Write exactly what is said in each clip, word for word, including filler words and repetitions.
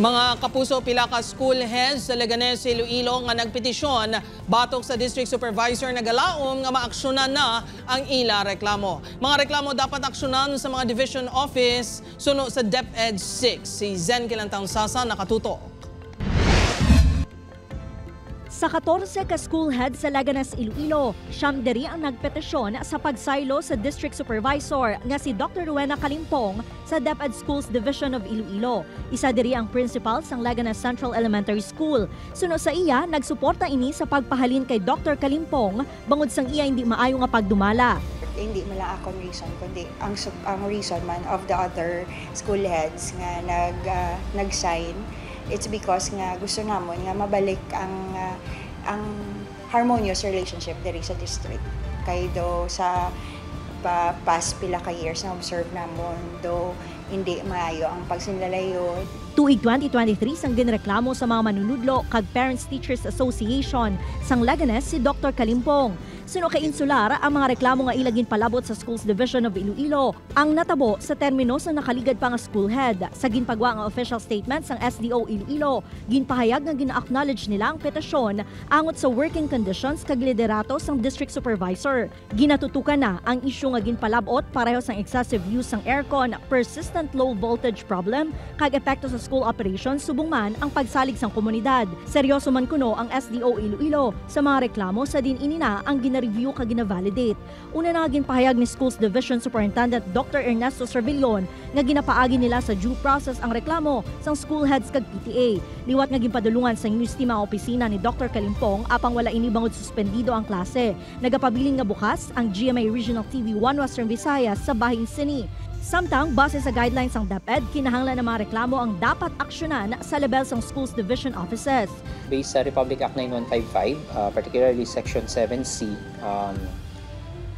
Mga kapuso, pila ka school heads sa Leganes, Iloilo nga nagpetisyon batok sa district supervisor nagalaom nga maaksyonan na ang ila reklamo. Mga reklamo dapat aksyonan sa mga division office suno sa DepEd six. Si Zen Kilantang Sasa nakatutok. Sa katorse ka school head sa Leganes, Iloilo, siyam diri ang nagpetisyon sa pagsaylo sa district supervisor nga si Doctor Rowena Calimpong sa DepEd Schools Division of Iloilo. Isa diri ang principal sang Leganes Central Elementary School. Suno sa iya, nagsuporta ini sa pagpahalin kay Doctor Calimpong bangod sang iya hindi maayo nga pagdumala. Hindi man lang akon reason, kundi ang sup-, ang reason man of the other school heads nga nag, ah, nag-sign. It's because nga gusto namon nga mabalik ang, ah, ang harmonious relationship diri sa district. Kay do sa pa-, past pila ka years na observe namon, do hindi maayo ang pagsinlalayo. Tuig twenty twenty-three sang ginreklamo sa mga manunudlo kag Parents Teachers Association sang Leganes si Doctor Calimpong. Suno kay Insular, ang mga reklamo nga ila ginpalabot sa Schools Division of Iloilo ang natabo sa termino sa nakaligad pa nga school head. Sa ginpagwa nga official statement sang S D O Iloilo, ginpahayag nga gina-acknowledge nila ang petisyon angot sa working conditions kag liderato sang district supervisor. Ginatutukan na ang isyu nga ginpalabot pareho sang excessive use sang aircon, persistent low voltage problem, kag epekto sa school operations subong man ang pagsalig sang komunidad. Seryoso man kuno ang S D O Iloilo sa mga reklamo sa diin ini na ang gina-review kag gina-validate. Una na nga ginpahayag ni Schools Division Superintendent Doctor Ernesto Servillon nga ginapaagi nila sa due process ang reklamo sang school heads kag P T A. Liwat nga ginpadulungan sang UST mga opisina ni Doctor Calimpong, apang wala ini bangod suspendido ang klase. Nagapabilin nga bukas ang G M A Regional T V One Western Visayas sa bahin sini. Samtang, base sa guidelines sang DepEd, kinahanglan ang mga reklamo ang dapat aksyonan sa level sang Schools Division offices. Based sa Republic Act nine one five five, uh, particularly Section seven C, um,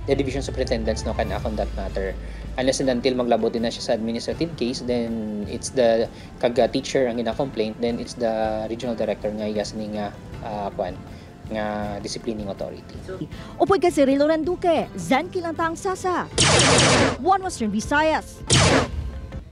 the division superintendents no can act on that matter. Unless and until maglabot din na siya sa administrative case, then it's the kag, uh, teacher ang gina-complaint, then it's the regional director nga iya sini nga, uh, kwan, nga disciplining authority. Upod kay Cirilo Randuque, Zen Kilantang Sasa, One Western Visayas.